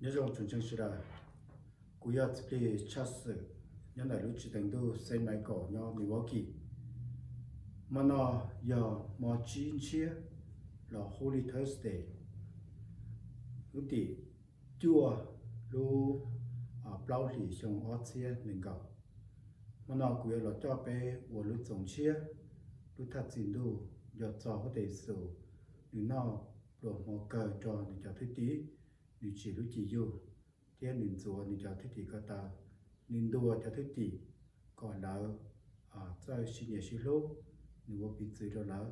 Nyob zoo tsoom ntseeg sawv daws, kuv yog txiv plig tshaj xwm nyob ntawm lub tsev teev ntuj Saint Michael nyob Milwaukee. Hmo no yog hmo tsib ntshiab los Holy Thursday, lub tim cuaj lub plaub hlis xyoo ob txhiab nees nkaum. Hmo no kuv yuav los coj peb ua lub txoos ntshiab lub thaj txi ntuj nco txog huab tais Yexus, nws noj pluas hmo kawg nrog nws cov thwj tim, nws tsim lub cim yug, thiab nws ntxuav nws cov thwj tim ko taw. Nws ntuas cov thwj tim kom lawv txawj sib nyiam sib hlub, nws ua piv txwv rau lawv,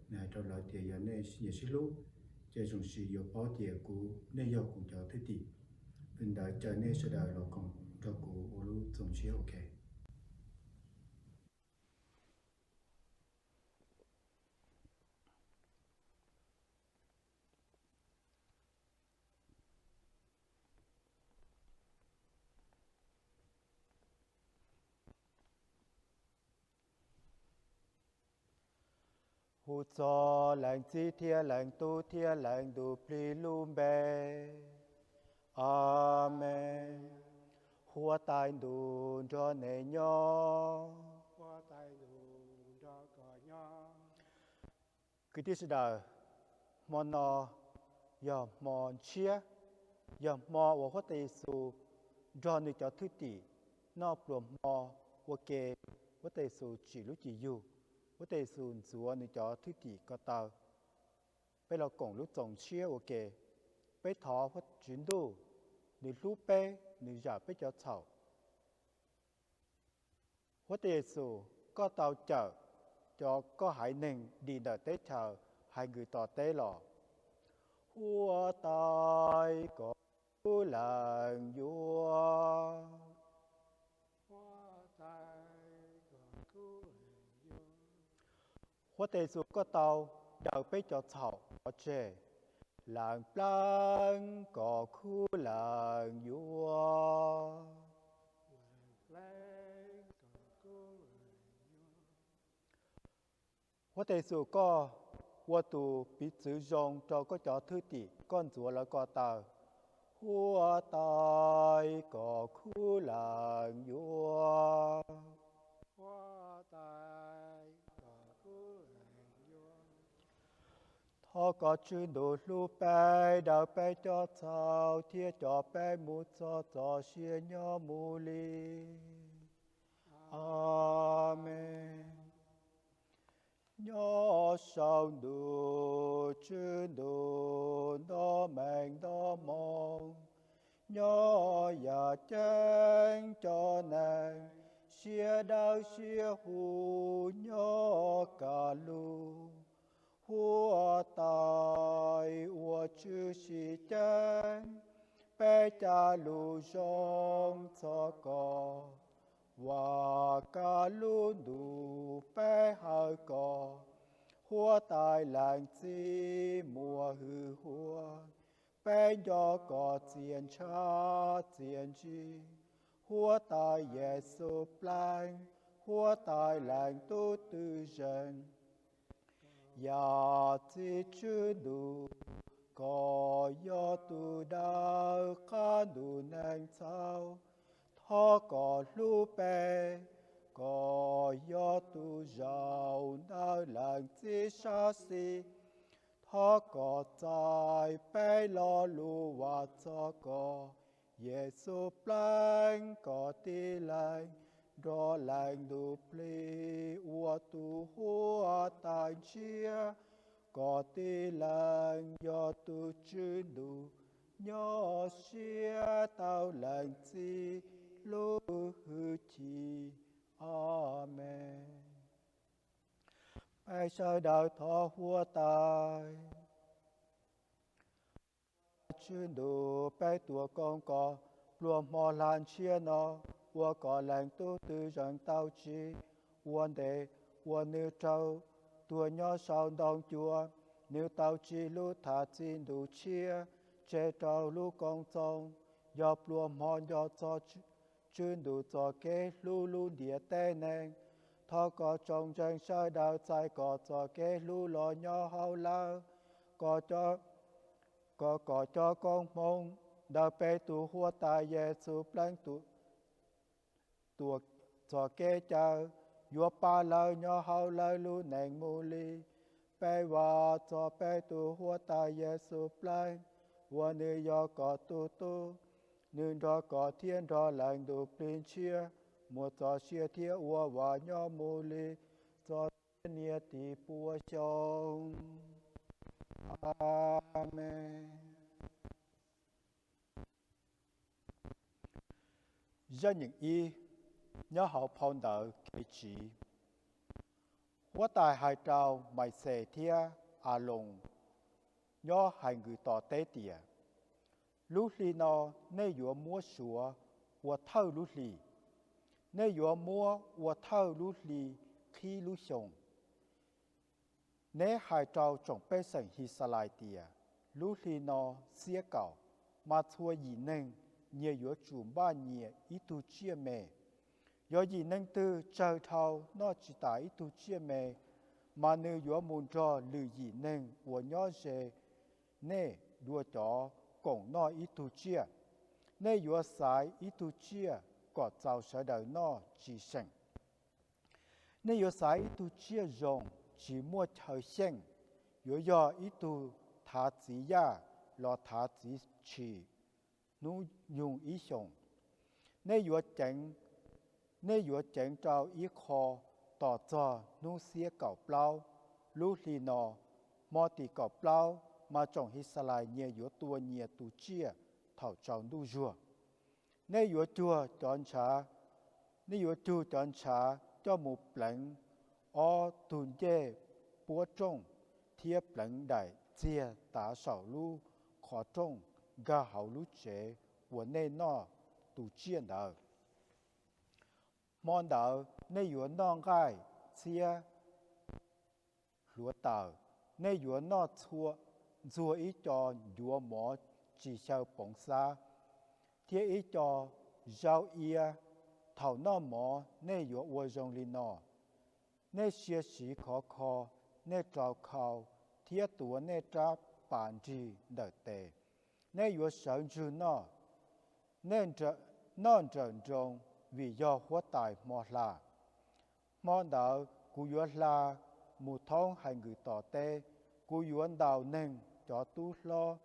nws hais rau lawv tias yog nej sib nyiam sib hlub, ces zoo siv yuav paub tias kuv, nej yog kuv cov thwj tim. Vim ntawd caw nej sawv daws los koom nrog kuv ua lub txoos ntshiab ua ke. Hu txog Leej Txiv thiab Leej Tub thiab Leej Ntuj Plig lub npe. Amees. Huab Tais Ntuj nrog nej nyob. Kwv tij sawv daws, hmo no yog hmo ntshiab, yog hmo uas huab tais Yexus nrog nws cov thwj tim noj pluas hmo ua ke. Huab tais Yexus tsim lub cim yug, huab tais Yexus ntxuav nws cov thwj tim ko taw. Peb los koom lub txoos ntshiab ua ke. Peb thov Tswv Ntuj, nws hlub peb, nws zam peb cov txhaum. Huab tais Yexus, koj tau cawm cov koj haiv neeg dim ntawm teb chaws Hais Nkws Tos teb los. Huab Tais, kom koj kub lees yuav. Huab tais Yexus, koj tau daws peb cov txhaum pov tseg. Lees Pleev, kom kub lees yuav. Huab tais Yexus, koj ua tus piv txwv zoo rau koj cov thwj tim, koj ntxuav lawv ko taw. Huab Tais, kom kub lees yuav. Thov kom Tswv Ntuj hlub peb, daws peb cov txhaum thiab coj peb mus txog txoj sia nyob mus li. Amees. Nyob saum ntuj, Tswv Ntuj nto meej nto moo, nyob yaj ceeb cov neeg, siab dawb siab huv nyob kaj lug. Huab Tais uas Tswv Sib Ceeb, peb caj lug zoo txog koj, vam kaj lug ntuj peb hawm koj. Huab Tais Leej Txiv muaj hwj huam, peb nco koj txiaj ntshav txiaj ntsig. Huab Tais Yexus Pleev, Huab Tais Leej Tub twm zeej, yaj txiv Tswv Ntuj, koj yog tus daws qab ntuj neeg txhaum. Thov koj hlub peb, koj yog tus zaum ntawm Leej Txiv sab xis. Thov koj txais peb lo lus vam txog koj. Yexus Pleev, koj tib leeg nrog Leej Ntuj Plig ua tus Huab Tais ntshiab. Koj tib leeg yog tus Tswv Ntuj, nyob siab tau Leej Txiv lub hwj chim. Amees. Peb sawv daws thov Huab Tais. Tswv Ntuj, peb tuav koom koj pluas hmo hla ntshiab no, ua kom Leej Tub twm zeej tau tsim ua ntej uas nws raug tuag nyob saum ntoo cuam. Nws tau tsim lub thaj txi ntuj tshiab tseg rau lub Koom Txoos, yog pluas hmo nco txog Tswv Ntuj txoj kev hlub lub ntiaj teb neeg. Thov kom tsoom ntseeg sawv daws txais koj txoj kev hlub los nyob hauv lawv, kom koj cov koob hmoov ntawm peb tus Huab Tais Yexus Pleev tus txoj kev cawm, yuav pab lawv nyob hauv lawv lub neej mus li. Peb vam txog peb tus Huab Tais Yexus Pleev uas nws yog koj tus Tub, nws nrog koj thiab nrog Leej Ntuj Plig Ntshiab muaj txoj sia thiab ua vam nyob mus li txog txhiab niaj tib puas xyoo. Amees. Zaj nyeem ib, nyob hauv phau ntawv Kev Tsiv. Huab Tais hais rau Mais Xes thiab As Loos nyob Hais Nkws Tos teb tias, lub hli no nej yuav muab suav ua thawj lub hli. Nej yuav muab ua thawj lub hli qhib lub xyoos. Neb hais rau tsoom pej xeem His Xas Lais tias, lub hli no xiab kaum, mas txhua yim neeg nyias yuav tsum npaj nyias ib tug tsiaj me. Yog yim neeg twg tsawg dhau noj tsis tas ib tug tsiaj me, mas nws yuav mus nrog lwm yim neeg uas nyob ze nej dua cov koom noj ib tug tsiaj. Nej yuav xaiv ib tug tsiaj kom txaus sawv daws noj tsis seem. Nej yuav xaiv ib tug tsiaj zoo, tsis muaj chaw xyeej, yuav yog ib tug thav txiv yaj los thav txiv tshis hnub nyoog ib xyoos. Nej yuav ceev, nej yuav ceev rau ib qho tos txog hnub xiab kaum plaub. Lub hli no, hmo tim kaum plaub, mas tsoom His Xas Lais nyias yuav tua nyias tus tsiaj thaum tsaus ntuj zuag. Nej yuav cuag cov ntshav, nej yuav cug cov ntshav coj mus pleev ob tug ncej puab rooj thiab pleev daim txiag tav saum lub qhov rooj nkag hauv lub tsev uas nej noj tus tsiaj ntawd. Hmo ntawd nej yuav noj nqaij txhiab hluav taws. Nej yuav noj txhua, ntxuag ib co ncuav mov tsis xyaw poov xab thiab ib co zaub iab. Thaum noj mov nej yuav ua zoo li no: nej sia siv khov kho, nej rau khau thiab tuav nej rab pas nrig ntawm tes. Nej yuav sawv ntsug noj, nej noj nrawm nroos, vim yog Huab Tais Hmo Hla. Hmo ntawd kuv yuav hla mus thoob Hais Nkws Tos teb. Kuv yuav ntaus neeg, cov tub hlob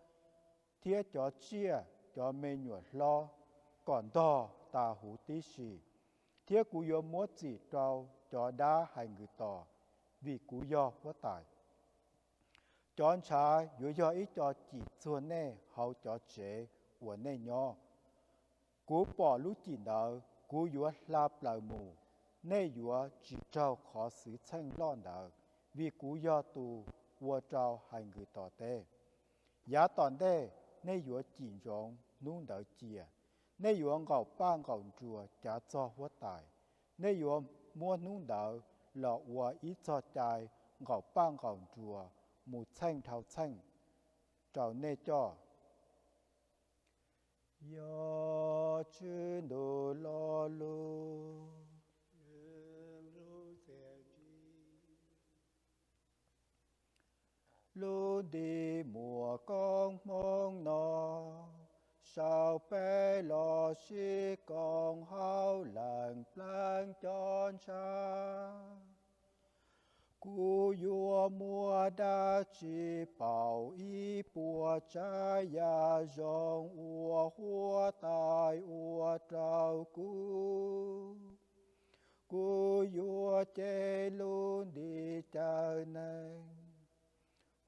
thiab cov tsiaj, cov me nyuam hlob kom ntog tas huv tib si, thiab kuv yuav muab txim rau cov dab Hais Nkws Tos, vim kuv yog Huab Tais. Cov ntshav yuav yog ib co cim txuag nej hauv cov tsev uas nej nyob. Kuv pom lub cim ntawd, kuv yuav hla plaws mus. Nej yuav tsis raug qhov xwv txheej loj ntawd, vim kuv yog tus ua rau Hais Nkws Tos teb. Yav tom ntej nej yuav cim ntsoov hnub ntawd cia. Nej yuav nqaum paj nqaum nruas cav txog Huab Tais. Nej yuav muab hnub ntawd los ua ib txog cai nqaum paj nqaum nruas mus txheej dhau txheej rau nej coj. Yog Tswv Ntuj lo lus. Lub nti muaj koob hmoov no, sau peb los sib koom hauv Leej Pleev cov ntshav. Kuv yuav muab dab tsi pauv ib puas tsav yam zoo uas Huab Tais ua rau kuv? Kuv yuav cev lub nti cawm neeg.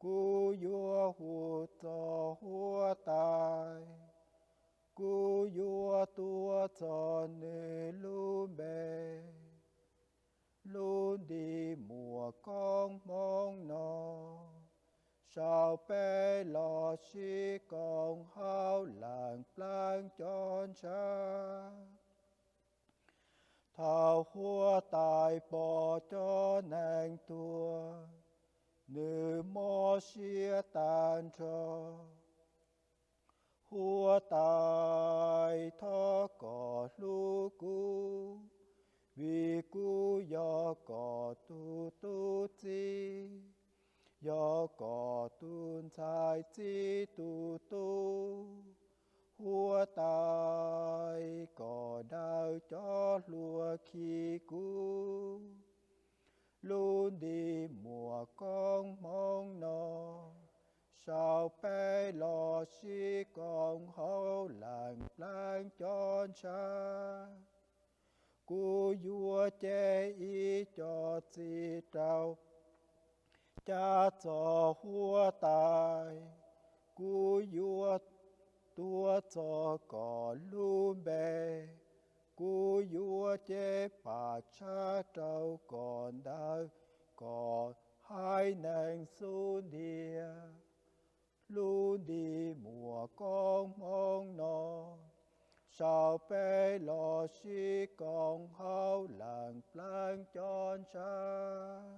Kuv yuav hu txog Huab Tais. Kuv yuav tuav txog nws lub npe. Lub nti muaj koob hmoov no, sau peb los sib koom hauv Leej Pleev cov ntshav. Thaum Huab Tais pom cov neeg tuag, nws mob siab tag nrho. Huab Tais, thov koj hlub kuv, vim kuv yog koj tus tub txib, yog koj tus ntxhais txib tus tub. cov hluas khi kuv. Lub nti muaj koob hmoov no, sau peb los sib koom hauv leej pleev cov ntshav. Kuv yuav cev ib co txiv rau cav txog huab tais. Kuv yuav tuav txog koj lub npe. Kuv yuav cev pam tshab rau koj ntawm koj haiv neeg xub ntiag. Lub nti muaj koob hmoov no, sau peb los sib koom hauv leej pleev cov ntshav.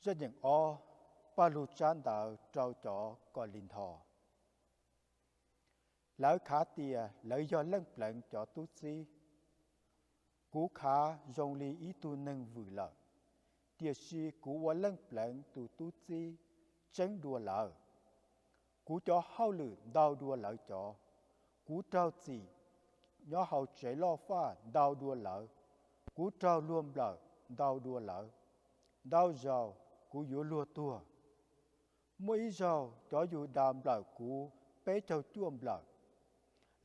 Zaj nyeem ob, Paj Lug tsab ntawv rau cov Kos Lis Nthos. Lawv khav tias lawv yog Leej Pleev cov tub txib. Kuv khav zoo li ib tug neeg vwm lawm, tiam sis kuv ua Leej Pleev tus tub txib tseeb dua lawv. Kuv cov hauj lwm ntau dua lawv cov. Kuv raug txim nyob hauv tsev loj faj ntau dua lawv. Kuv raug luag nplawm ntau dua lawv. Ntau zaus kuv yuav luag tuag. Muaj ib zaug cov Yus Das nplawm kuv peb caug cuaj nplawm.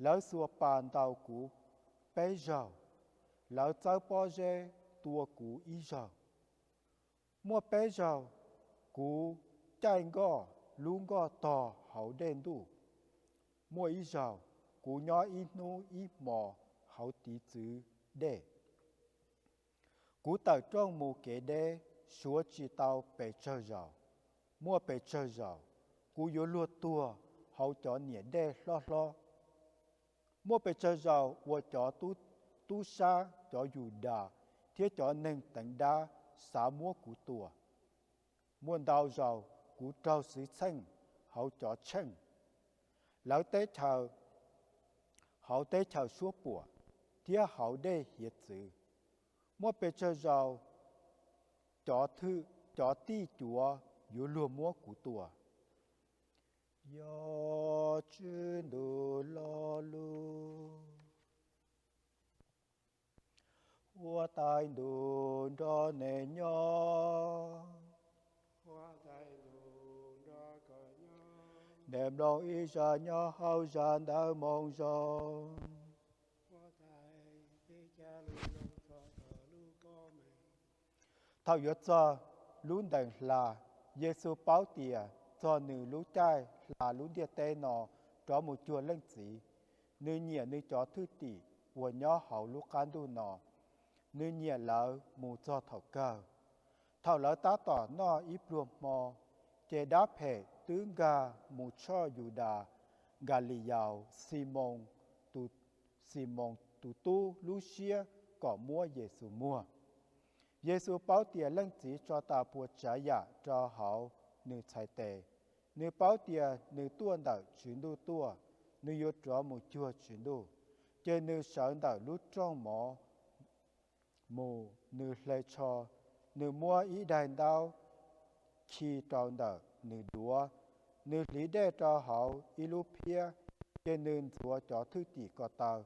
Lawv xuas pas ntaus kuv peb zaug. Lawv txawb pob zeb tua kuv ib zaug. Muaj peb zaug kuv caij nkoj lub nkoj tog hauv dej ntuj. Muaj ib zaug kuv nyob ib hnub ib hmos hauv tiv txwv dej. Kuv tawm rooj mus kev deb, suav tsis tau pes tsawg zaus. Muaj pes tsawg zaus kuv yuav luag tuag hauv cov niam dej hlob hlob. Muaj pes tsawg zaus uas cov tub sab cov Yus Das thiab cov neeg teev dab xav muab kuv tua. Muaj ntau zaus kuv raug xwv txheej hauv cov tsheej, lawv teb chaws, hauv teb chaws suab puam thiab hauv dej hiav txwv. Muaj pes tsawg zaus cov tij cuav yuav luag muab kuv tua. Yog Tswv Ntuj lo lus. Huab Tais Ntuj nrog nej nyob. Nej mloog ib zaj nyob hauv zaj ntawv Moo Zoo. Thaum yuav txog lub ntees hla, Yexus paub tias txog nws lub caij hla lub ntiaj teb no rov mus cuag Leej Txiv. Nws nyiam nws cov thwj tim uas nyob hauv lub qab ntuj no. Nws nyiam lawv mus txog thaum kawg. Thaum lawv tab tom noj ib pluag hmo, ces dab phem twb nkag mus tshoj Yus Das Nkas Lis Yaus, Ximoos tus tub lub siab kom muab Yexus muag. Yexus paub tias Leej Txiv tso tas puas tsav yam rau hauv nws txhais tes. Nws paub tias nws tuaj ntawm Tswv Ntuj tuaj, nws yuav rov mus cuag Tswv Ntuj. Ces nws sawv ntawm lub rooj mov mus, nws hle tsho, nws muab ib daim ntaub khi rau ntawm nws duav, nws hliv dej rau hauv ib lub phiab, ces nws ntxuav cov thwj tim ko taw.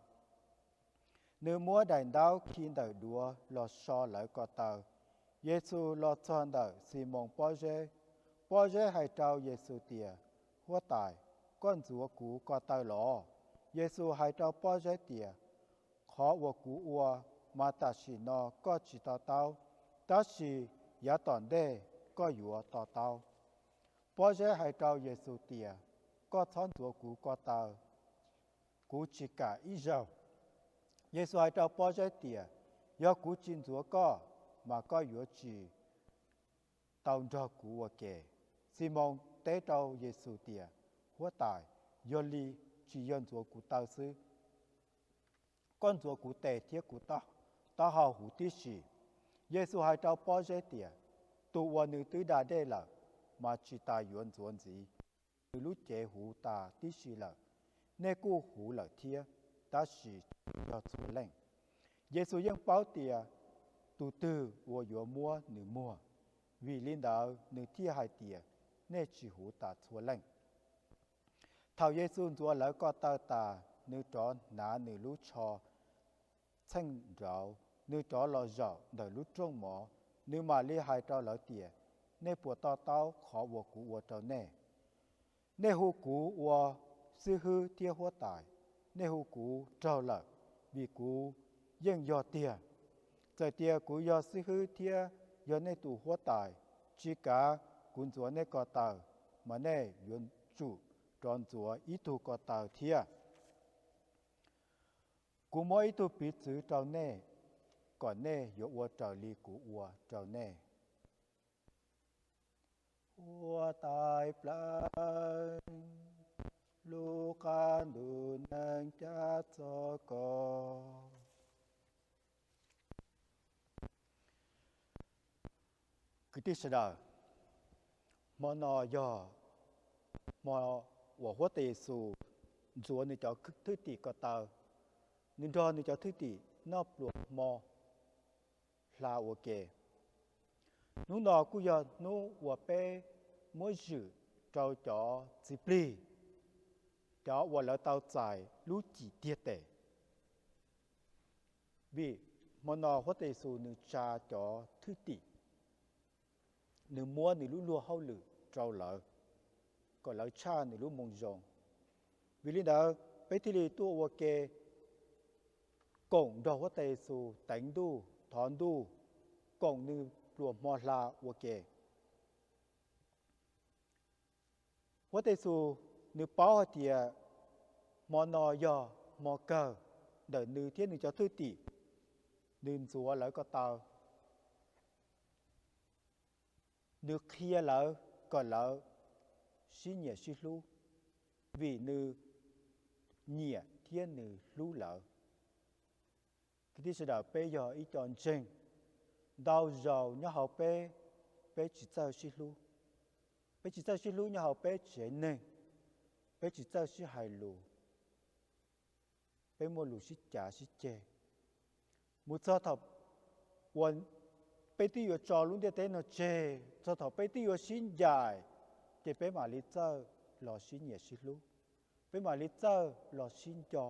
Nws muab daim ntaub khi ntawm duav los so lawv ko taw. Yexus los txog ntawm Ximoos pob zeb. Pob zeb hais rau Yexus tias, Huab Tais, koj ntxuav kuv ko taw los? Yexus hais rau pob zeb tias, Qhov uas kuv ua mas tam sim no koj tsis to taub, tab sis yav tom ntej koj yuav to taub. Pob zeb hais rau Yexus tias, Koj txhob ntxuav kuv ko taw, kuv tsis kam ib zaug. Yexus hais rau pob zeb tias, Yog kuv tsis ntxuav koj, mas koj yuav tsis tau nrog kuv ua ke. Ximoos teb rau Yexus tias, Huab Tais, yog li tsis yog ntxuav kuv taw xwb, koj ntxuav kuv tes thiab kuv taub hau huv tib si. Yexus hais rau pob zeb tias, Tus uas nws twb da dej lawm, mas tsis tas yuav ntxuav ntxiv. Nws lub cev huv tas tib si lawm. Nej kuj huv lawm thiab, tab sis tsis yog txhua leej. Yexus yeej paub tias tus twg uas yuav muab nws muag, vim li ntawd nws thiaj hais tias, Nej tsis huv tas txhua leej. Thaum Yexus ntxuav lawv ko taw tas, nws rov hnav nws lub tsho txheej nraud, nws rov los zaum ntawm lub rooj mov, nws mam li hais rau lawv tias, nej puas to taub qhov uas kuv ua rau nej? Nej hu kuv ua xib hwb thiab huab tais, nej hu kuv raug lawm, vim kuv yeej yog tiag. Txawm tias kuv yog xib hwb thiab yog nej tus huab tais, tsis kav kuv ntxuav nej ko taw, mas nej yuav tsum rov ntxuav ib tug ko taw thiab. Kuv muab ib tug piv txwv rau nej, kom nej yuav ua raws li kuv ua rau nej. Huab tais Pleev, lub qab ntuj neeg cav txog koj. Kwv tij sawv daws, hmo no yog hmo uas Huab Tais Yes Xus ntxuav nws cov thwj tim ko taw, nws nrog nws cov thwj tim noj pluas hmo hla ua ke. Hnub no kuj yog hnub uas peb muab zwm rau cov txiv plig, cov uas lawv tau txais lub cim tiag tes. Vim hmo no Huab Tais Yes Xus nws tsa cov thwj tim, nws muab nws lub luag hauj lwm rau lawv, kom lawv tshaj nws lub Moo Zoo. Vim li ntawd peb thiaj li tuaj ua ke koom nrog Huab Tais Yes Xus teev Ntuj, thov Ntuj, koom nws pluas hmo hla ua ke. Huab Tais Yes Xus nws paub hais tias hmo no yog hmo kawg ntawm nws thiab nws cov thwj tim, nws ntxuav lawv ko taw, nws qhia lawv kom lawv sib nyiam sib hlub, vim nws nyiam thiab nws hlub lawv. Kwv tij sawv daws, peb yog ib co ntseeg, ntau zaus nyob hauv peb, peb tsis txawj sib hlub, peb tsis txawj sib hlub nyob hauv peb tsev neeg, peb tsis txawj sib hais lus, peb muaj lus sib cav sib ceg. Mus txog thaum uas peb twb yuav tso lub ntiaj teb no tseg, txog thaum peb twb yuav sib ncaim, ces peb mam li txawj los sib nyiam sib hlub, peb mam li txawj los sib nco.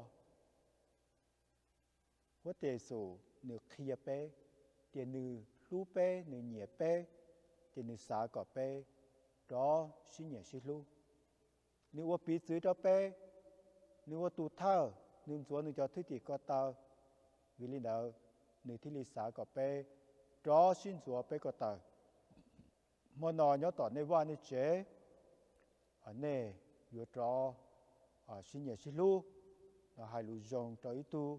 Huab Tais Yes Xus nws qhia peb tias nws hlub peb, nws nyiam peb, ces nws xav kom peb rov sib nyiam sib hlub. Nws ua piv txwv rau peb, nws ua tus thawj, nws ntxuav nws cov thwj tim ko taw. Vim li ntawd, nws thiaj li xav kom peb rov sib ntxuav peb ko taw. Hmo no nyob tom nej vaj nej tsev, nej yuav rov sib nyiam sib hlub, hais lus zoo rau ib tug,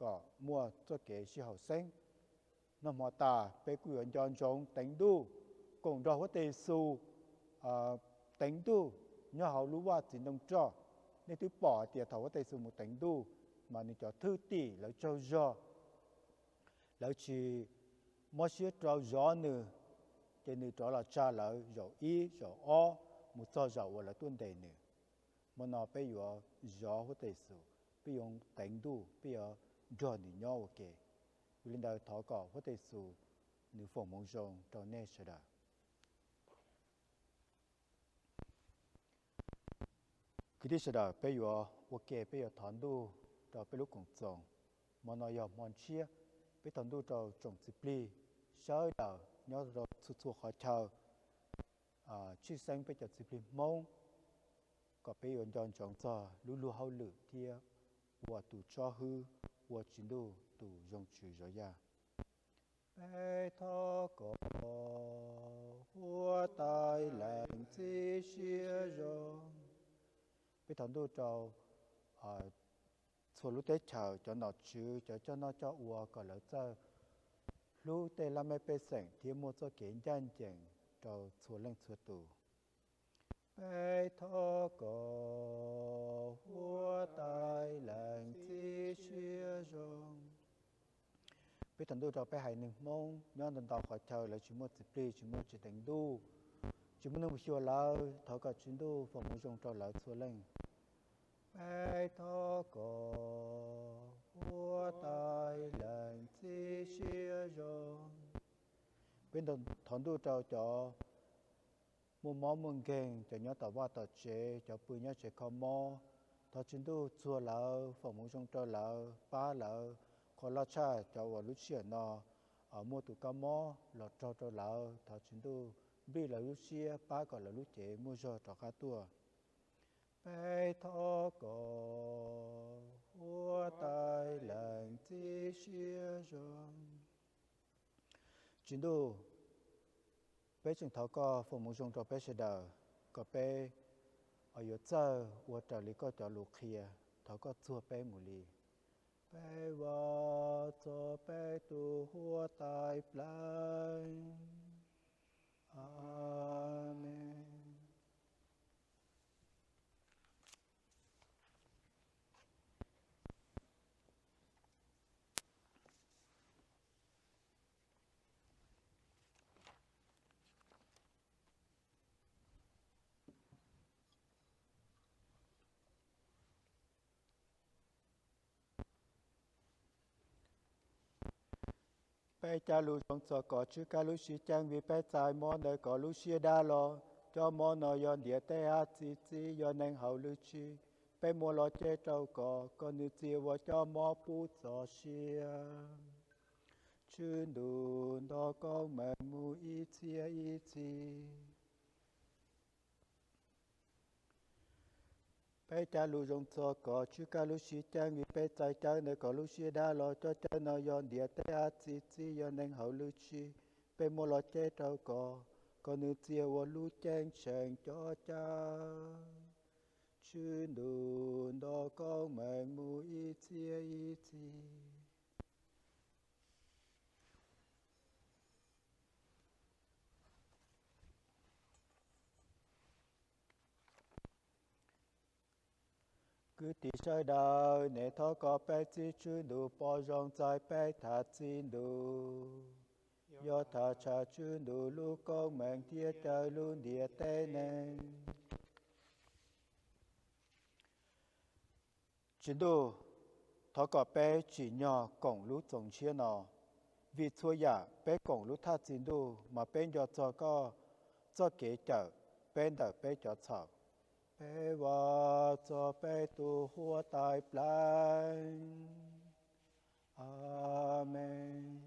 kom muaj txoj kev sib haum xeeb. Noj hmo tas peb kuj yuav nco ntsoov teev Ntuj, koom nrog Huab Tais Yes Xus teev Ntuj nyob hauv lub vaj txiv ntoo roj. Nej twb pom hais tias thaum Huab Tais Yes Xus mus teev Ntuj, mas nws cov thwj tim lawv tsaug zog, lawv tsis mob siab rau zov nws, ces nws rov los tsa lawv zaum ib zaum ob mus txog zaum uas lawv tuaj ntes nws. Hmo no peb yuav zov Huab Tais Yes Xus, peb yuav teev Ntuj, peb yuav nrog nws nyob ua ke. Vim li ntawd thov kom Huab Tais Yes Xus nws foom hmoov zoo rau nej sawv daws. Kwv tij sawv daws, peb yuav ua ke, peb yuav thov Ntuj rau peb lub koom txoos. Hmo no yog hmo ntshiab, peb thov Ntuj rau tsoom txiv plig sawv daws nyob rau txhua txhua qhov chaw, tshwj xeeb peb cov txiv plig Hmoob, kom peb yuav nco ntsoov txog lub luag hauj lwm thiab ua tus tsob hwb ua Tswv Ntuj tus zoo tswv zov yaj. Peb thov kom Huab Tais Leej txiv siab zoo. Peb thov Ntuj rau txhua lub teb chaws, cov nom tswv, cov coj noj coj ua, kom lawv txawj hlub tej laj mej pej xeem thiab muaj txoj kev ncaj ncees rau txhua leej txhua tus. Peb thov kom Huab Tais Leej txiv siab zoo. Peb thov Ntuj rau peb haiv neeg Hmoob nyob ntau ntau qhov chaw, lawv tsis muaj txiv plig, tsis muaj tsev teev Ntuj, tsis muaj neeg mus xyuas lawv, thov kom Tswv Ntuj foom hmoov zoo rau lawv txhua leej. Peb thov kom Huab Tais Leej txiv siab zoo. Peb thov Ntuj rau cov muaj mob muaj nkeeg, cov nyob tom vaj tom tsev, cov pw nyob tsev kho mob, Thov Tswv Ntuj txuag lawv, foom hmoov zoo rau lawv, pab lawv. Qhov loj tshaj cov uas lub sij hawm no muaj tus kab mob los raug rau lawv, thov Tswv Ntuj nplij lawv lub siab, pab kom lawv lub cev muaj zog rov qab tuaj. Peb thov kom Huab Tais Leej Txiv siab zoo. Tswv Ntuj, peb tseem thov koj foom hmoov zoo rau peb sawv daws, kom peb yuav txawj ua raws li koj cov lus qhia. Thov koj txuag peb mus li. Peb vam txog peb tus Huab Tais Pleev. Amees. Peb cav lus zoo txog kom tswj kab lub siab ceeb vim peb txais mob ntawm kom lub siab dab los. Cov mob no yog ntiav teb hab txi txiv, yog neeg hauv lub tshib. Peb muab los cev rau kom, kom nws txia ua cov mob pub txoj sia. Tswv Ntuj nrog koob meej mus ib txhiab ib txhis. Peb cav lus zoo txog kom tswj kab lub siab ceeb vim peb txais cawv ntawm kom lub siab dab los. Cov cawv no yog ntiav teb hab txi txiv, yog neeg hauv lub tshib. Peb muab los cev rau kom, kom nws txia ua lub ceeb tsheej cov cawv. Tswv Ntuj nrog koob meej mus ib txhiab ib txhis. Kwv tij sawv daws, nej thov kom peb Txiv Tswv Ntuj pom zoo txais peb tham txi ntus, yog tham tshaj Tswv Ntuj lub koob meej thiab cawm lub ntiaj teb neeg. Tswv Ntuj, thov kom peb tsim nyog koom lub Txoos Ntshiab no, vim txhua yam peb koom lub thaj txi Ntuj mas peb nco txog koj txoj kev cawm peb ntawm peb cov txhaum. Peb vam txog peb tus Huab Tais Pleev. Amees.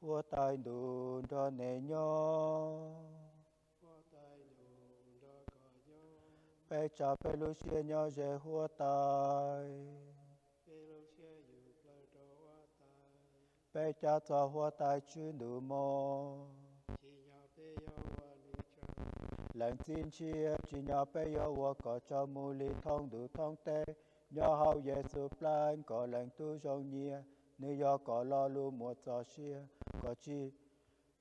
Huab Tais Ntuj nrog nej nyob. Peb tsa peb lub siab nyob ze Huab Tais. Peb cav txog Huab Tais Tswv Ntuj mog. Leej Txiv Ntshiab, tsim nyog peb yuav ua kom tsaug mus li thoob ntuj thoob teb nyob hauv Yexus Pleev kom leej Tub zoo nyiam. Nws yog kom lo lus muaj txoj sia, kom tsim,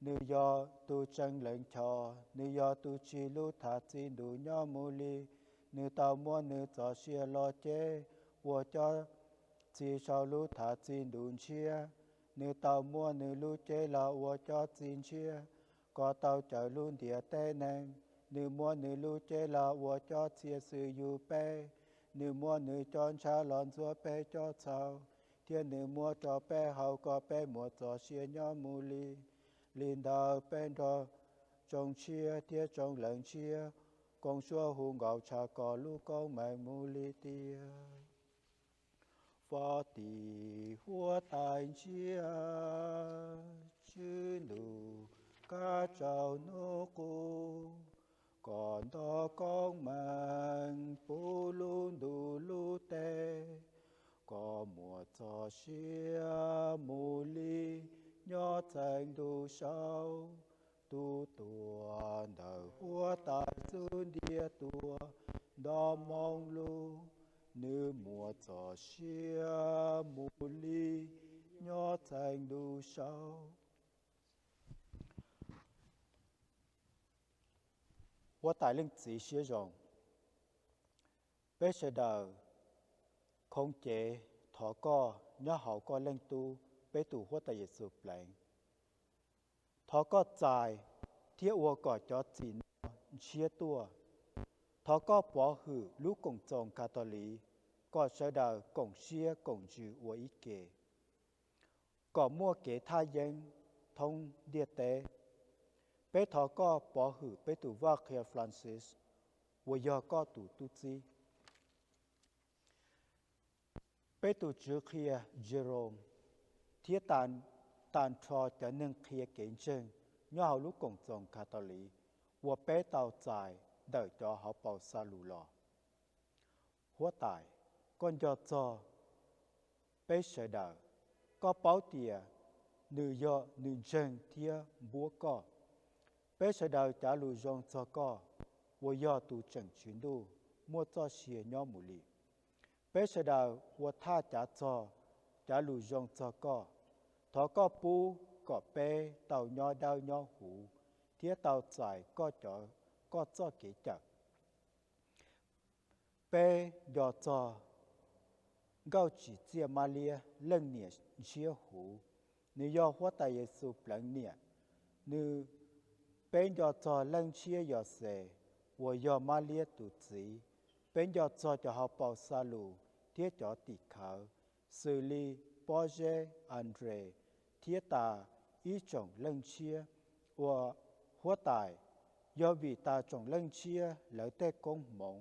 nws yog tus tseev leej choj, nws yog tus tsim lub thaj txi ntuj nyob mus li. Nws tau muab nws txoj sia los cev ua cov txi saum lub thaj txi ntuj ntshiab. Nws tau muab nws lub cev los ua cov txi ntshiab kom tau cawm lub ntiaj teb neeg. Nws muab nws lub cev los ua cov txhiab xwb yug peb. Nws muab nws cov ntshav los ntxuav peb cov txhaum, thiab nws muab rau peb haus kom peb muaj txoj sia nyob mus li. Li ntawd peb nrog Tsoos Ntshiab thiab Tsoos Leej Ntshiab koom suab hu nkaus tshaj koj lub koob meej mus li tiag. Huab Tais, Huab Tais Ntshiab, Tswv Ntuj kav tsaug hnub qub, koj nrog koob meej puv lub ntuj lub teb, koj muaj txoj sia mus li nyob txheej ntuj saud. Tus tuam ntawm Huab Tais Txum Ntiag Tuam nto moo lug, nws muaj txoj sia mus li nyob txheej ntuj saud. Huab Tais Leej Txiv siab zoo, peb sawv daws khoob cev thov koj nyob hauv koj Leej Tub, peb tus Huab Tais Yexus Pleev. Thov koj txais thiab ua kom cov txim no ntshiab tuaj. Thov koj pov hwm lub Koom Txoos Catholic kom sawv daws koom siab koom ntsws ua ib ke, kom muaj kev thaj yeeb thoob ntiaj teb. Peb thov koj pov hwm peb tus Vaj Qhia Francis uas yog koj tus tub txib. Peb tus Tswv qhia Jerome thiab tag nrho cov neeg qhia kev ntseeg nyob hauv lub Koom Txoos Catholic uas peb tau txais ntawm cov hauv paus xa lus los. Huab Tais, koj nco txog peb sawv daws. Koj paub tias nws yog nws ntseeg thiab npuab koj. Peb sawv daws cav lus zoo txog koj, uas yog tus tseem Tswv Ntuj muaj txoj sia nyob mus li. Peb sawv daws ua thaj cav txog, cav lus zoo txog koj. Thov koj pub kom peb tau nyob dawb nyob huv thiab tau txais koj cov, koj txoj kev cawm. Peb nco txog Nkauj Tsim Txiaj Mab Liab, leej niam ntshiab huv, nws yog Huab Tais Yexus pleev niam. Nws, peb nco txog Leej Ntshiab Yos Xes, uas yog Mab Liab tus txiv. Peb nco txog cov hauv paus xa lus thiab cov tim khawv, xws li Pob Zeb, Andres, thiab tas ib tsoom Leej Ntshiab. Ua Huab Tais, yog vim tas tsoom Leej Ntshiab lawv tej koob hmoov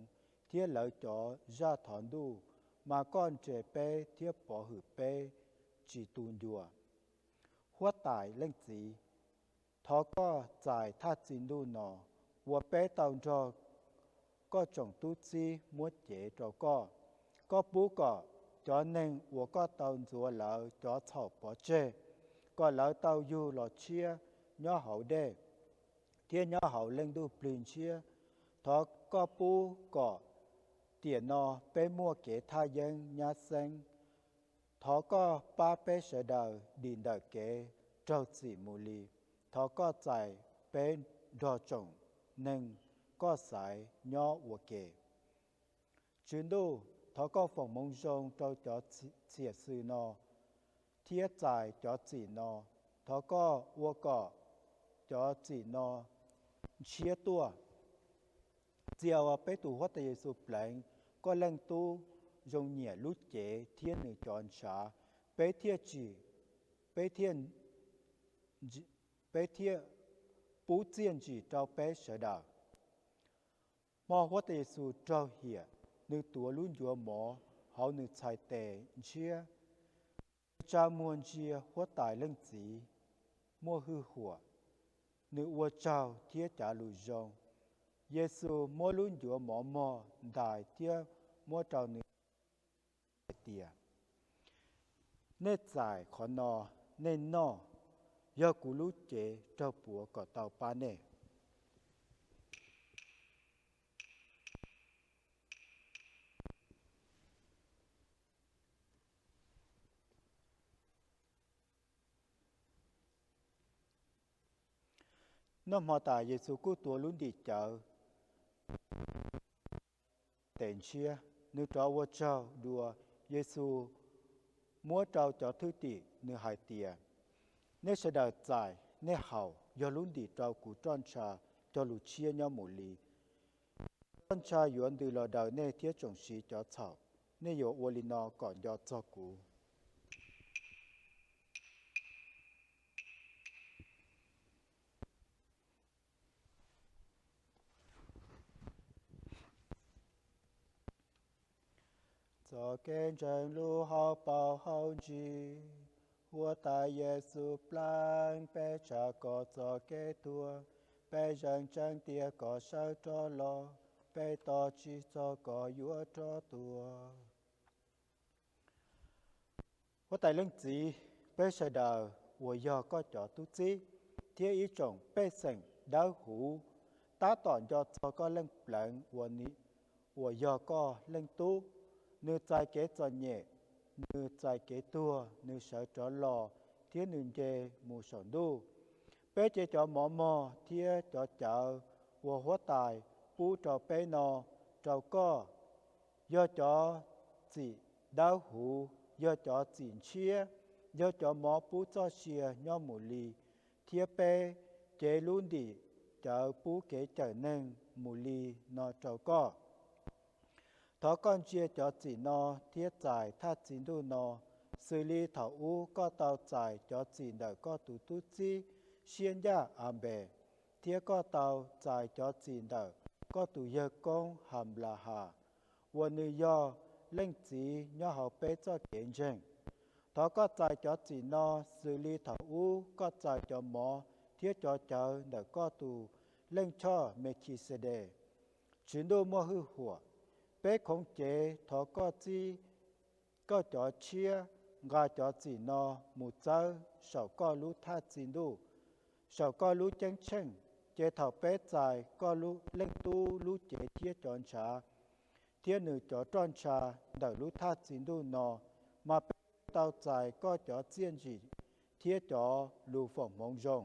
thiab lawv cov zaj thov Ntuj, mas koj nres peb thiab pov hwm peb tsis tu ncua. Huab Tais Leej Txiv, thov koj txais thaj txi Ntuj no, uas peb tau nrog koj tsoom tub txib muab cev rau koj. Koj pub kom cov neeg uas koj tau ntxuav lawv cov txhaum pov tseg, kom lawv tau yug los tshiab nyob hauv dej thiab nyob hauv Leej Ntuj Plig Ntshiab. Thov koj pub kom tiam no peb muaj kev thaj yeeb nyab xeeb. Thov koj pab peb sawv daws dim ntawm kev raug txim mus li. Thov koj txais peb nrog tsoom neeg koj xaiv nyob ua ke. Tswv Ntuj, thov koj foom hmoov zoo rau cov txhiam xws no thiab txais cov txim no. Thov koj ua kom cov txim no ntshiab tuaj. Txia uas peb tus Huab Tais Yexus pleev koj Leej Tub zoo nyiam lub cev thiab nws cov ntshav, peb thiaj tsim, peb thiaj, peb thiaj pub txiaj ntsim rau peb sawv daws. Hmo Huab Tais Yexus raug hiam, nws tuav lub ncuav mov hauv nws txhais tes ntshiab. Nws tsa muag ntsia Huab Tais Leej Txiv muaj hwj huam, nws ua tsaug thiab cav lus zoo. Yexus muab lub ncuav mov mog ntais thiab muab rau nws hais tias, Nej txais qhov no, nej noj, yog kuv lub cev raug puav kom tau pab nej. Noj hmo tas, Yexus kuj tuav lub ntim cawv tes ntshiab, nws rov ua tsaug dua. Yexus muab rau cov thwj tim, nws hais tias, Nej sawv daws txais, nej haus, yog lub ntim rau kuv roj ntsha cog lus tshiab nyob mus li. Roj ntsha yuav ntws los daws nej thiab tsoom sid cov txhaum. Nej yuav ua li no kom nco txog kuv. Txoj kev ntseeg lub hauv paus hauv ntsis, Huab Tais Yexus pleev peb tsa kom txoj kev tuag, peb zeem tseeb tias koj sawv rov los, peb tos tsis txog koj yuav rov tuaj. Huab Tais Leej Txiv, peb sawv daws uas yog koj cov tub txib thiab ib tsoom pej xeem dawb huv tab tom nco txog koj Leej Pleev uas yog koj Leej Tub. Nws txais kev txom nyem, nws txais kev tuag, nws sawv rov los thiab nws nce mus saum ntuj. Peb cev cov mov mog thiab cov cawv uas Huab Tais pub rau peb no rau koj, yog cov txim dawb huv, yog cov txim ntshiab, yog cov mov pub txoj sia nyob mus li, thiab peb cev lub ntim cawv pub kev cawm neeg mus li no rau koj. Thov koj ntsia cov txim no thiab txais thaj txi Ntuj no, xws li thaum ub koj tau txais cov txim ntawm koj tus tub txib siab ncaj Anpes, thiab koj tau txais cov txim ntawm koj tus yawg koob Hanplahas, uas nws yog Leej Txiv nyob hauv peb txoj kev ntseeg. Thov Koj txais cov txim no xws li thaum ub Koj txais cov mov thiab cov cawv ntawm Koj tus Leej Choj Mekhixedes, Tswv Ntuj muaj hwj huam. Peb khoov cev thov Koj txib Koj cov Tshiab nqa cov txim no mus txawb saum Koj lub Thaj Txi Ntuj, saum Koj lub Ceeb Tsheej, ces thaum peb txais Koj Leej Tub lub cev thiab cov ntshav, thiab nws cov roj ntsha ntawm lub Thaj Txi Ntuj no, mas peb thiaj tau txais Koj cov txiaj ntsim thiab cov lus foom hmoov zoo.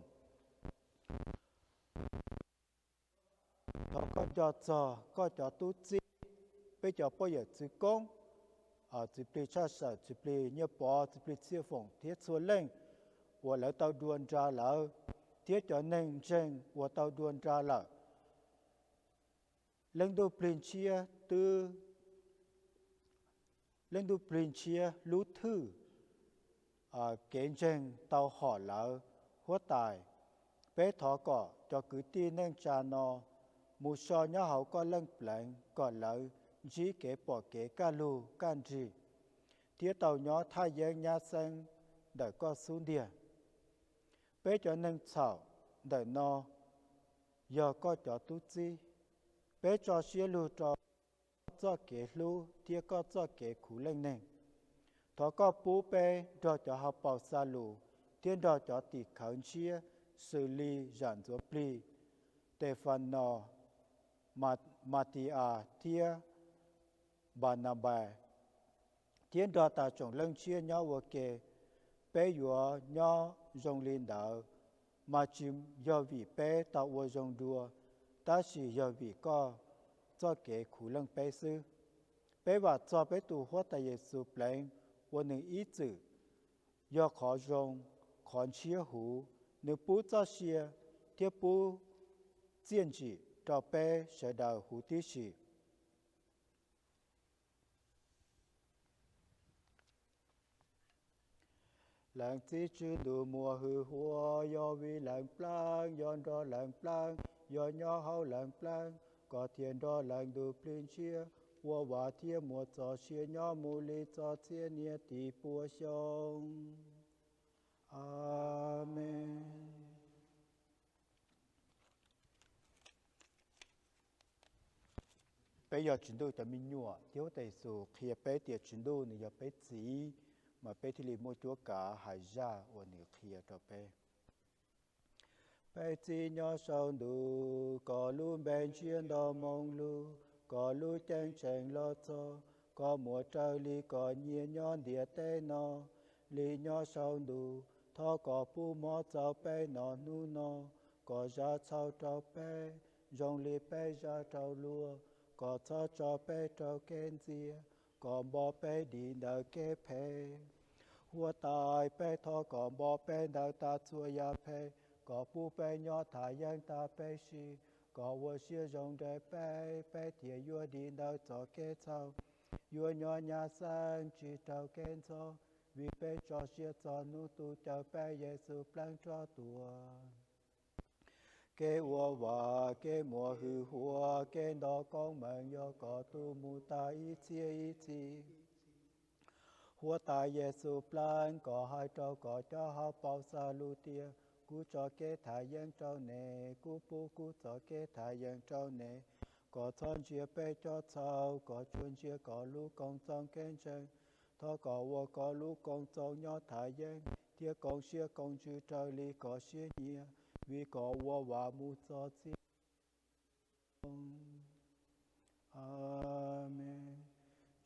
Thov Koj nco txog Koj cov tub txib, peb cov poj yawm txwv koob, Txiv Plig Tshaj Sawm, Txiv Plig Nyiaj Pov, Txiv Plig Txhiaj Foom thiab txhua leej uas lawv tau dua nra lawv, thiab cov neeg ntseeg uas tau dua nra lawm. Leej Ntuj Plig Ntshiab twb Leej Ntuj Plig Ntshiab lub thwj kev ntseeg tau hom lawv. Huab Tais, peb thov kom cov kwv tij neej tsa no mus so nyob hauv Koj Leej Pleev kom lawv ntsib kev pom kev kaj lug kaj nrig, thiab tau nyob thaj yeeb nyab xeeb ntawm Koj xub ntiag. Peb cov neeg txhaum ntawm no yog Koj cov tub txib. Peb tso siab lug rau Koj txoj kev hlub thiab Koj txoj kev khuv leej neeg. Thov Koj pub peb nrog cov Hauv Paus Xa Lus thiab nrog cov tim khawv ntshiab xws li Zam Ntxuav Plig, Tes Fas Nos, Mas Tis As thiab Npas Nas Npais, thiab nrog tas tsoom leej ntshiab nyob ua ke. Peb yuav nyob zoo li ntawd mas tsis yog vim peb tau ua zoo dua, tab sis yog vim Koj txoj kev khuv leej peb xwb. Peb vam txog peb tus Huab Tais Yexus Pleev uas nws ib txwm yog qhov zoo, qhov ntshiab huv, nws pub txoj sia thiab pub txiaj ntsim rau peb sawv daws huv tib si. Leej Txiv Tswv Ntuj muaj hwj huam, yog vim Leej Pleev, yog nrog Leej Pleev, yog nyob hauv Leej Pleev, koj thiaj nrog Leej Ntuj Plig Ntshiab ua vam thiab muab txoj sia nyob mus li txog txhiab niaj tib puas xyoo. Amees. Peb yog Tswv Ntuj cov me nyuam, thiab Huab Tais Yexus qhia peb tias Tswv Ntuj nws yog peb txiv, mas peb thiaj li muaj cuab kav hais zaj uas nws qhia rau peb. Peb Txiv nyob saum ntuj, koj lub npe ntshiab nto moo lug, koj lub ceeb tsheej los txog, koj muab raws li koj nyiam nyob ntiaj teb no li nyob saum ntuj. Thov koj pub mov txaus peb noj hnub no, koj zam txhaum rau peb zoo li peb zam rau luag, koj txhob tso peb rau kev ntxias, koj npo peb dim ntawm kev phem. Huab Tais, peb thov koj npo peb ntawm tas txhua yam phem, koj pub peb nyob thaj yeeb tas peb sim, koj ua siab zoo nrog peb, peb thiaj yuav dim ntawm txoj kev txhaum, yuav nyob nyab xeeb tsis raug kev ntxhov, vim peb tso siab txog hnub tus Cawmseej Yexus Pleev rov tuaj. Kev ua vam, kev muaj hwj huam, kev nto koob meej yog koj tus mus tas ib txhiab ib txhis. Huab Tais Yexus Pleev, koj hais rau koj cov Hauv Paus Xa Lus tias, kuv tso kev thaj yeeb rau nej, kuv pub kuv txoj kev thaj yeeb rau nej. Koj txhob ntsia peb cov txhaum, koj tsuas ntsia koj lub Koom Txoos kev ntseeg. Thov koj ua koj lub Koom Txoos nyob thaj yeeb, thiab koom siab koom ntsws raws li koj siab nyiam, vim koj ua vam mus txog txhiab. Amees.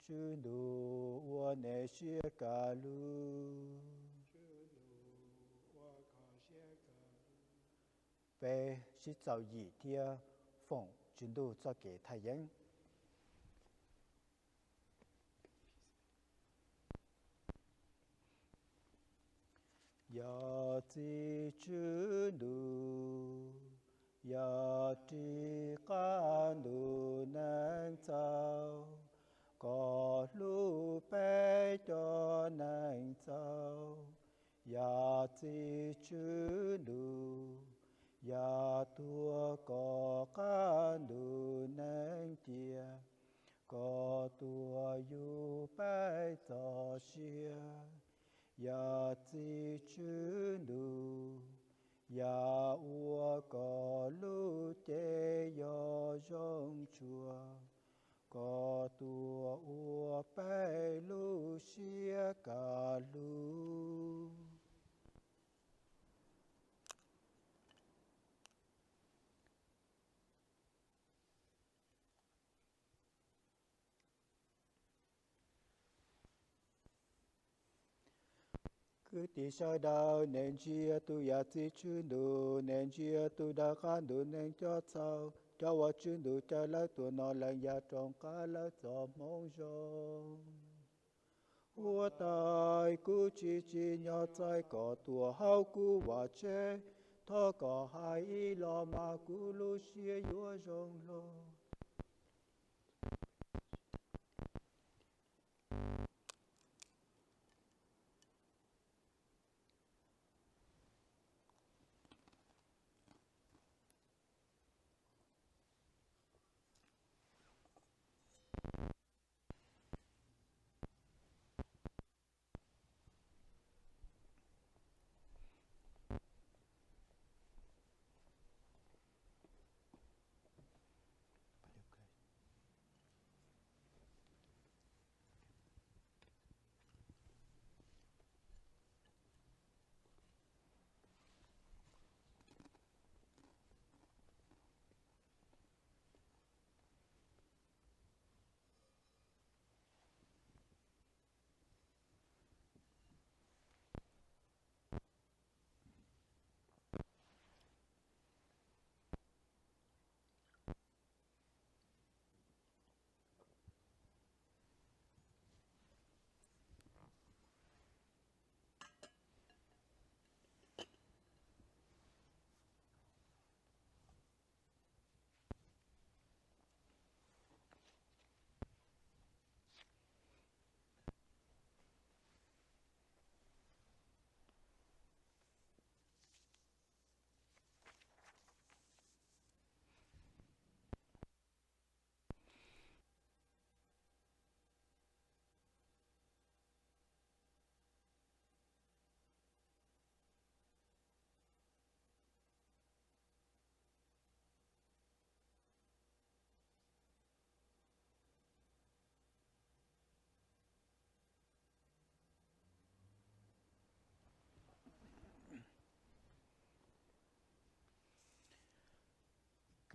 Tswv Ntuj ua nej siab kaj lug. Peb sib txuas yim thiab foom Tswv Ntuj txoj kev thaj yeeb. Yog txiv Tswv Ntuj, yog ris qab ntuj neej txaus, koj hlub peb cov neeg txhaum. Yog txiv Tswv Ntuj, yog tuag kom qab ntuj neej cia, koj tuaj yug peb txoj sia. Yam txiv Tswv Ntuj, yam uas koj lub cev yog zoo tshua, koj tuaj ua peb lub siab kaj lug. Kwv tij sawv daws, nej ntsia tus yam txiv Tswv Ntuj, nej ntsia tus dawb qab Ntuj neeg coj txhaum, cov uas Tswv Ntuj caw lawv tuaj noj leej yam rooj qab lawv txoj hmoov zoo. Huab tais, kuv tsis tsim nyog txais koj tuaj hauv kuv vaj tsev, thov koj hais ib los mas kuv lub siab yuav zoo lug.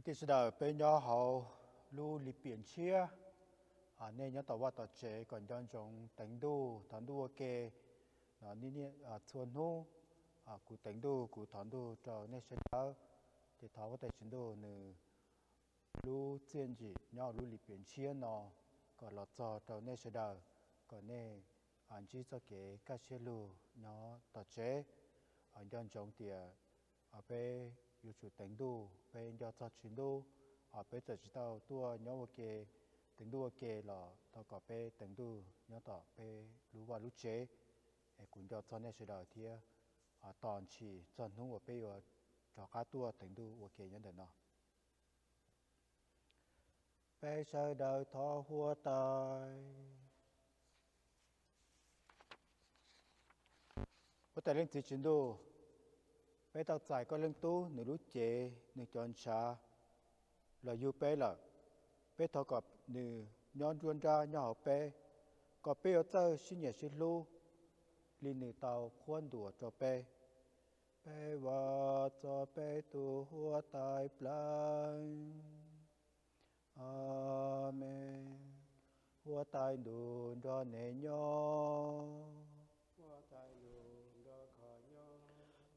Kwv tij sawv daws, peb nyob hauv lub lis piam ntshiab, nej nyob tom vaj tom tsev kom nco ntsoov teev ntuj thov ntuj ua ke. Txhua hnub kuv teev ntuj kuv thov ntuj rau nej sawv daws, ces thov Huab Tais Tswv Ntuj nws lub txiaj ntsim nyob lub lis piam ntshiab no kom los txog rau nej sawv daws, kom nej ntsib txoj kev kaj siab lug nyob tom tsev. Nco ntsoov tias peb yuav tsum teev ntuj, peb nco txog Tswv Ntuj, peb txawm tsis tau tuaj nyob ua ke, teev ntuj ua ke los thov kom peb teev ntuj nyob tom peb lub vaj lub tsev. Es kuv nco txog nej sawv daws thiab tos ntshis txog hnub uas peb yuav rov qab tuaj teev ntuj ua ke nyob ntawm no. Peb sawv daws thov Huab Tais. Huab Tais Leej Txiv Tswv Ntuj, peb tau txais koj Leej Tub nws lub cev nws cov ntshav los yug peb lawm. Peb thov kom nws nyob nruab nrab nyob hauv peb, kom peb yuav txawj sib nyiam sib hlub li nws tau qhuab ntuas rau peb. Peb vam txog peb tus Huab Tais Pleev. Amees. Huab Tais Ntuj nrog nej nyob.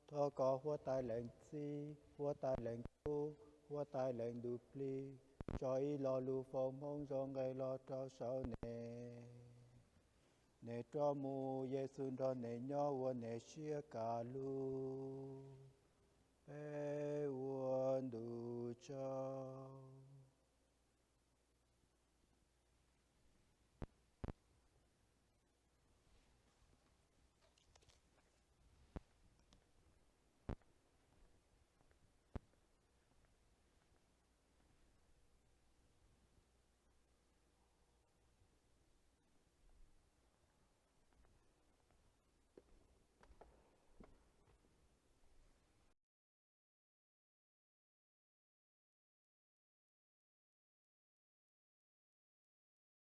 Thov kom Huab Tais Leej Txiv, Huab Tais Leej Tub, Huab Tais Leej Ntuj Plig tso ib lo lus foom hmoov zoo nqe los rau saum nej. Nej rov mus, Yexus nrog nej nyob ua nej siab kaj lug. Peb ua ntu tsaug.